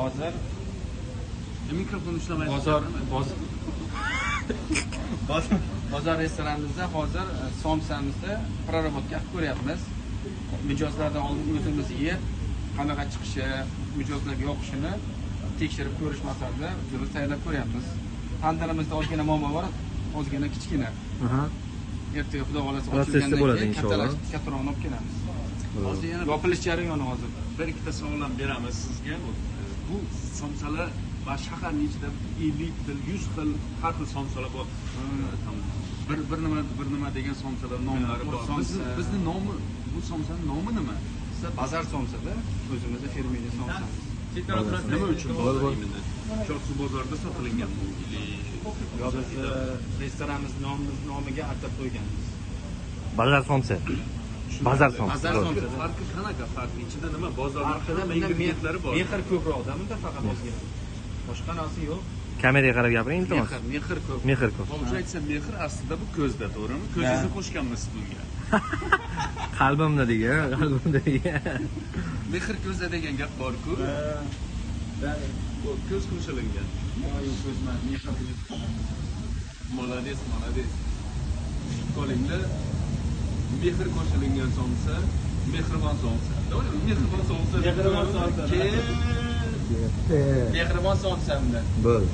Hozir Mikrofon ishlamaydi. Bozor restoranimizda hozir somsamizni проработка qilib ko'ryapmiz. Mijozlardan oldin o'zimiz yeb, qanaqa chiqishi, mijozlarga yoqishini tekshirib ko'rish maqsadida o'zimiz tayyorlab ko'ryapmiz. Tandirimizda ozgina muammo bor, ozgina kichkina. Ertaga Xudo xohlasa Protsessda ochilgandan bo'ladi keyin inshaalloh. Kattaroqni olib kelamiz. Hozir yana Yopilish jarayoni hozir. bir ikkita savol ham beramiz sizga. Bu somsalar va shaharning ichida 50 xil, 100 xil har xil somsalar bor. Tam bir nima bir nima degan somsalar nomlari bor. Bizni nomi, bu somsaning nomi nima? Bizda Bazar somsada o'zimizni фирменный somsamiz. Nima uchun bozor именно? Chorsu bozorida sotilingan bu или Yo, biz restoranimiz nomiga atab qo'yganmiz. Bazar somsa. Bazar somsa. Bazar somsa. Farqi qanaqa farqi? Ichida nima bozorning Farqida hamma bunda ingredientlari bor. Mehr ko'proqda bunda, faqat ozgina. Boshqa narsa yo'q. Kameraga qarab gapiring, iltimos. Mehr ko'p. Mehr ko'p. Получается, mehr aslida bu ko'zda, to'g'rimi? Ko'zingizni qo'shganmisiz bunga? Qalbimda degan, qalbimda degan. Mehr ko'zda degan gap bor-ku. Ko'z qo'shilgan. Yo'q, ko'z emas, mehr. Молодец, молодец. Qo'lingda mehr qo'shilgan somsa, mehribon somsa. To'g'rimi? Mehribon somsa. Mehribon somsa. Keyin Mehribon somsa unda. Bo'ldi.